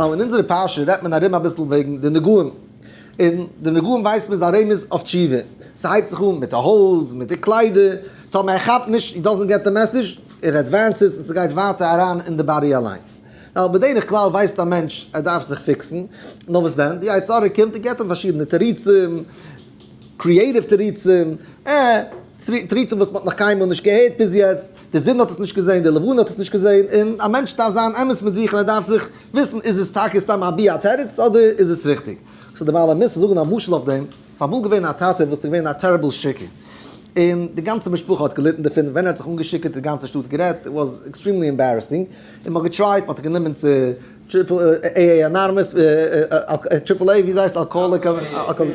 Now, אין אונזערע פרשה רעדט מען ארום אביסל וועגן די נגעים. און די נגעים ווייסט מען איז א רמז אויף תשובה. ס'הייבט זיך אן מיט די הויז, מיט די קליידער. טאמער ער כאפט נישט, he doesn't get the message, ער advances און ס'גייט ווייטער אריין אין די body אליינס. Now, בדרך כלל ווייסט א מענטש ער דארף זיך fix ן. נאר וואס דען? די יצר הרע קומט און געבט אים פארשידענע תירוצים, creative תירוצים, אה, תירוצים וואס מ'האט נאך קיינמאל נישט געהערט ביז יעצט, די זון האט עס נישט געזען, די לבנה האט עס נישט געזען, און א מענטש דארף זיין אמת מיט זיך און ער דארף זיך וויסן איז עס טאקע סתם אבי א תירוץ אדער איז עס ריכטיג. So די בעלי מוסר זאגן א משל אויף דעם, ס'איז אמאל געווען א טאטע וואס איז געווען א terrible שיכור, און די גאנצע משפחה האט געליטן דערפון, ווען ער האט זיך אנגעשיכורט די גאנצע שטאט גערעדט, it was extremely embarrassing, און מ'האט גע try ט, מ'האט אים גענומען צו triple AA Anonymous, triple A, וויאזוי הייסט alcoholic,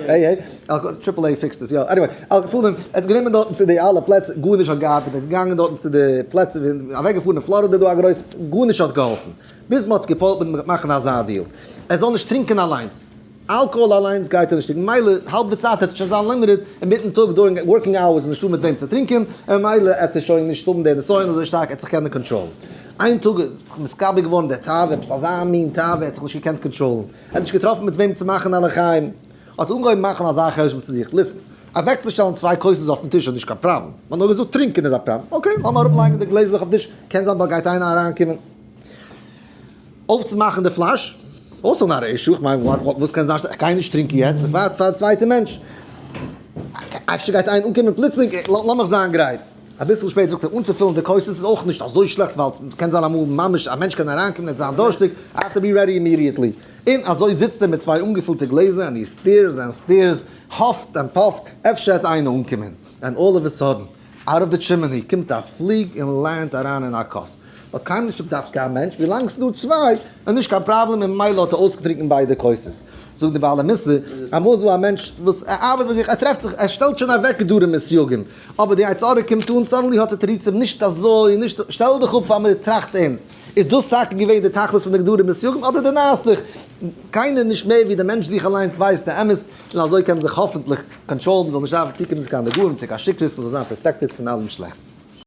AA, triple A fixed עס, יא, anyway, על כל פנים, ער האט גענומען דארטן צו די אלע פלעצער, גארנישט האט געארבעט, ער איז געגאנגען דארטן צו די פלעצער, אוועקגעפארן אין פלארידע דא א גרויס, גארנישט האט געהאלפן, ביז מען האט געפועלט מיט אים מאכן אזא deal, ער זאל נישט טרינקען אליינס, אלקאהאל אליינס גייט ער נישט טרינקען, מילא האלב די צייט העט ער שוין זיין limited, אינמיטן טאג during working hours איז נישטא מיט וועם צו טרינקען, און ממילא העט ער שוין נישט האבן די נסיון אזוי שטארק, ער העט זיך קענען control ן. איין טאג איז זיך מתגבר געווארן דער תאווה, עפעס אזא מין תאווה, ער האט זיך נישט געקענט control ן, ער האט נישט געטראפן מיט וועם צו מאכן א לחיים, האט אנגעהויבן מאכן אזא חשבון צו זיך, listen, אוועקצושטעלן צוויי כוסות אויפן טיש איז נישט קיין פראבלעם, מען האט נאר געזאגט טרינקען איז א פראבלעם, okay, לאמיר אראפלייגן די גלעזלעך אויפן טיש, קען זיין באלד גייט איינער אריינקומען אויפצומאכן די פלאש, also not a issue, איך מיין וואס קען זיין, איך גיי נישט טרינקען יעצט, איך ווארט פאר א צווייטע מענטש, אפשר גייט איינער אנקומען פלוצלינג, לאמיך זיין גרייט. אביסל שפעטער זאגט ער, אנצופילן די כוסות איז אויך נישט אזוי שלעכט ווייל ס'קען זיין אמאל ממש א מענטש קען אריינקומען און זיין דורשטיג, I have to be ready immediately. און אזוי זיצט ער מיט צוויי אנגעפילטע גלעזער און he stirs and stirs, האפט און פאפט, אפשר וועט איינער אנקומען. And all of a sudden, out of the chimney קומט א פליג און land אריין אין א כוס. מ'האט קיינמאל נישט געזאגט דווקא א מענטש, ווילאנג ס'דא צוויי איז נישט קיין פראבלעם און ממילא האט ער אויסגעטרינקען ביידע כוסות. זאגט די בעל המוסר, אמאל איז דא א מענטש וואס ער ארבעט ביי זיך, ער טרעפט זיך, ער שטעלט שוין אוועק גדרים און סייגים, אבער די יצר הרע קומט אן, suddenly האט ער תירוצים, נישט אזוי, נישט, שטעל דיך אפ פאר מען טראכט ערנסט, איז דאס טאקע געווען די תכלית פון די גדרים און סייגים אדער די נארסט דיך? קיינער נישט מער ווי די מענטש זיך אליינס ווייסט די אמת, און אזוי קען מען זיך האפענטליך control ן, מען זאל נישט דארפן צוקומען צו קיין נגעים, צו קיין שכרות, מען זאל זיין protected פון אלעם שלעכטן.